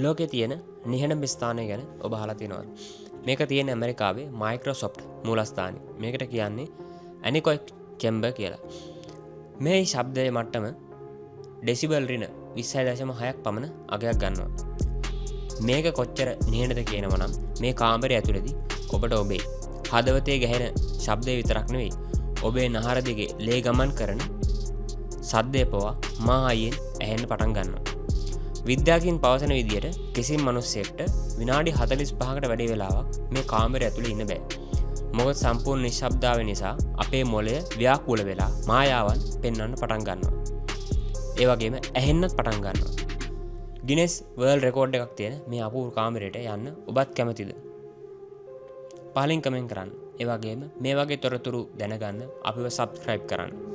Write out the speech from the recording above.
ලෝකේ තියෙන නිහඬම ස්ථානය ගැන ඔබ අහලා තියෙනවද? මේක තියෙන්නේ ඇමරිකාවේ මයික්‍රොසොෆ්ට් මූලස්ථානයේ. මේකට කියන්නේ ඇනිකොයික් චෙම්බර් කියලා. මේ ශබ්දයේ මට්ටම ඩෙසිබල් ඍණ 20.6ක් පමණ අගයක් ගන්නවා. මේක කොච්චර නිහඬද කියනවා නම්, මේ කාමරය ඇතුළේදී ඔබට ඔබේ හදවතේ ගැහෙන ශබ්දය විතරක් නෙවෙයි, ඔබේ නහර දිගේ ලේ ගමන් කරන සද්දය පවා මා හයියෙන් ඇහෙන්න පටන් ගන්නවා. විද්‍යාඥයින් පවසන විදියට කිසිම මිනිස්සෙක්ට විනාඩි 45කට වැඩි වෙලාවක් මේ කාමරය ඇතුළේ ඉන්න බෑ. මොකද සම්පූර්ණ නිශ්ශබ්දතාවය නිසා අපේ මොළය ව්‍යාකූල වෙලා මායාවන් පෙන්වන්න පටන් ගන්නවා. ඒ වගේම ඇහෙන්නත් පටන් ගන්නවා. ගිනෙස් වර්ල්ඩ් රෙකෝඩ් එකක් තියෙන මේ අපූර්ව කාමරයට යන්න ඔබත් කැමතිද? පහලින් කමෙන්ට් කරන්න. ඒ වගේම මේ වගේ තොරතුරු දැනගන්න අපිව සබ්ස්ක්‍රයිබ් කරන්න.